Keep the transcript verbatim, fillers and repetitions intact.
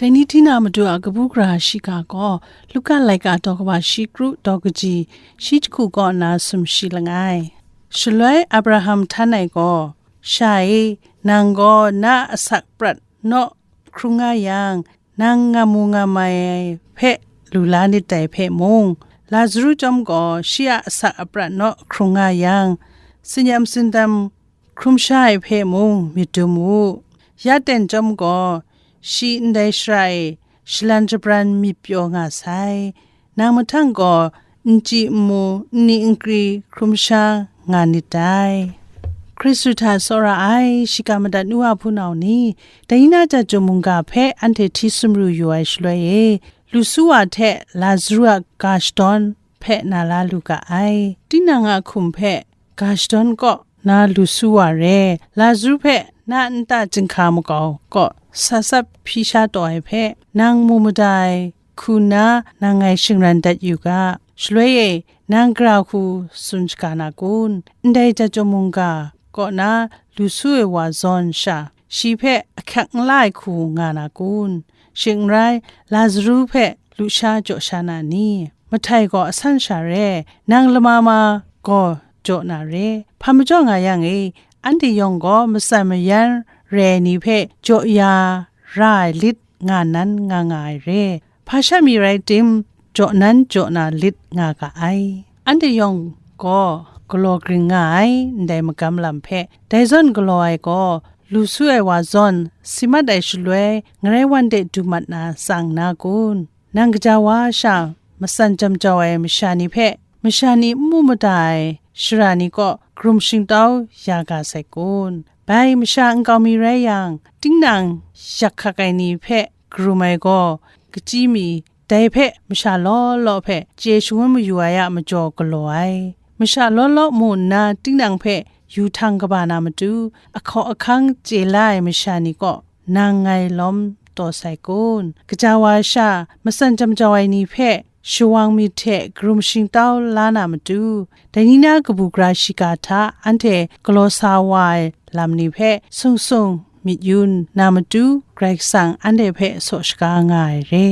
Dai ni hti na matu a kabu gara shiga gaw, Luka laika daw kaba shi kru daw kaji shi jahku kaw nna sumshi langai. Shaloi Abraham htan ai gaw, sha e, nang gaw na asak prat naw hkrung nga yang, nang ngam mu ngam ai hpe lu la nit dai hpe mung, Lazaru chyawm gaw shi a asak aprat naw hkrung nga yang, sinyam sindam hkrum sha ai hpe mung myit dum u. Ya ten chyawm gaw, shi ndai shara e shalan shabran myit pyaw nga sai. Nang mahtang gaw, n chyi n mu, n ni n kri hkrum sha nga nit dai. Hkristu hta tsawra ai shiga madat nu a hpunau ni, dai ni na chyawm mungga hpe anhte hti sumru yu ai shaloi e, lu su wa hte Lazaru a ga shadawn hpe na la lu ga ai. Tinang a hkum hpe ga shadawn kaw na lu su wa re, Lazaru hpe na nta chyinghka makau kaw sa sap hpyi sha taw ai hpe, nang mu mada ai hku nna nang ngai shingran dat yu ga. Shaloi e, nang gara hku tsun shaga na kun? Ndai chyawm mungga kaw na lu su ai wa zawn sha, shi hpe ahkyak n la ai hku nga na kun? Shing n rai, Lazaru hpe lusha jaw sha na ni? Mahtai gaw asan sha re, nang lama ma gaw jaw na re. Hpa majaw nga yang e, anhte yawng gaw matsan mayan rai ai ni hpe jaw ya ra ai lit nga nan nga nga ai re. Hpa sha mi rai tim, jaw nan jaw na lit nga ga ai. Anhte yawng gaw galaw gring nga ai, ndai magam lam hpe. Dai zawn galaw ai gaw, lu su ai wa zawn si mat ai shaloi, ngarai wan de du mat na tsang na kun? Nang gaja wa sha, matsan jam jau ai masha ni hpe, masha ni n mu mada ai shara ni kaw karum shingtau ya ga sai kun? Bai masha nkau mi rai yang, tinang yak hkak ai ni hpe karum ai gaw, kachyi mi, dai hpe masha law law hpe chye shangun mayu ai a majaw galaw ai. Masha law law mu nna tinang hpe yu htang kaba na matu, ahkaw ahkang chye la ai masha ni kaw nang ngai lawm taw sai kun? Gaja wa sha, matsan jam jau ai ni hpe shawang myit hte karum shingtau la na matu, dai ni na kabu gara shiga hta anhte galaw sa wa ai lam ni hpe sung sung myit yu na matu, Karai Kasang anhte hpe saw shaga nga ai re.